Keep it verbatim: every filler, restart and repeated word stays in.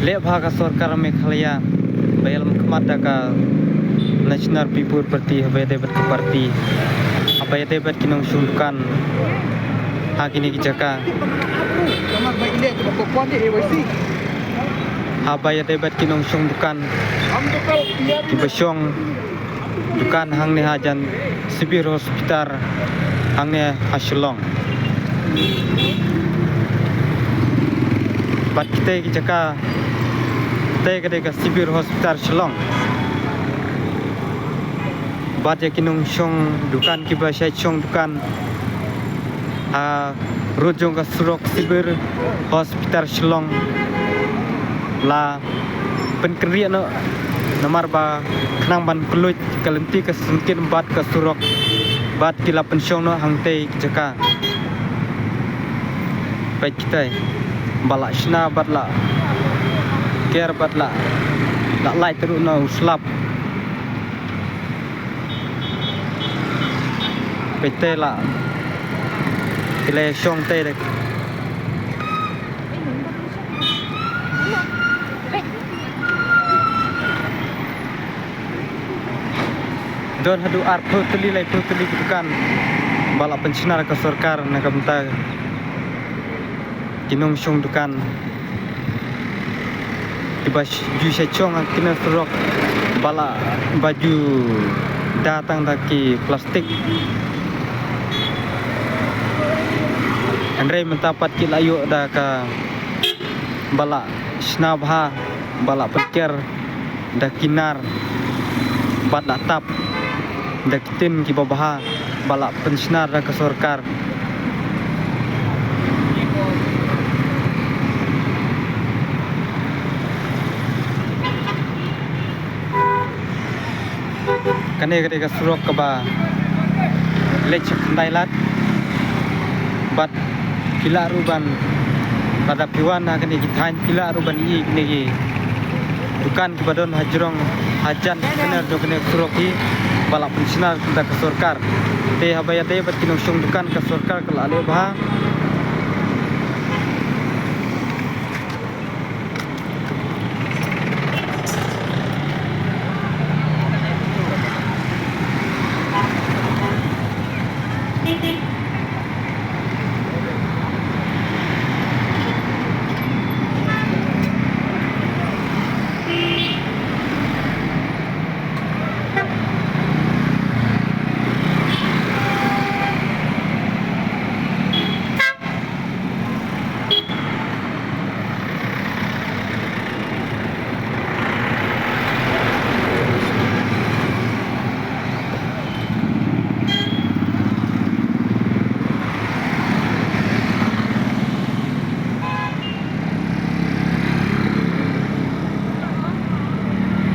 Leh bha ka sorkar Meghalaya ba ïalam khmat da ka National People Party, haba ïadei bad ka party, haba ïadei bad ki nongshong dukan ha kine ki jaka, haba ïadei bad ki nongshong dukan kiba shong dukan hangne hajan Civil Hospital hangne ha Shillong. Bad kitei ki jaka, kitei ka dei ka Civil Hospital Shillong. Bad ïa ki nongshong dukan kiba shait shong dukan ha rud jong ka surok Civil Hospital Shillong la pynkynriah noh, namar ba khnang ban kylluid ka lynti ka syngkien bad ka surok, bad ki la pynshong noh hangtei ki jaka. Peit kitei, ba la shna bad la ker bad la, la lait ruh na u slap. Peit te la ki la shong te de. Don haduh arphew tylli, laiphew tylli ki dukan ba la pynshna da ka sorkar na ka bynta ki nongshong dukan kiba sh-, ju shait shong ha kine surok ba la, ba ju da tang da ki plastik. Hynrei mynta pat ki la ïoh da kaba la shna bha, ba la pynker da ki nar bad la tap da ki tin kiba bha ba la pynshna da ka sorkar. Kane ka dei ka surok kaba leit sha Khyndailad. Bad phi lah ruh ban, lada phi wan ha kine ki thaiñ, phi lah ruh ban ïohi kine ki dukan kiba don hajrong hajan kane, jong kane ka surok hi ba la pynshna da ka sorkar. Te haba ïadei bad ki nongshong dukan, ka sorkar ka la leh bha.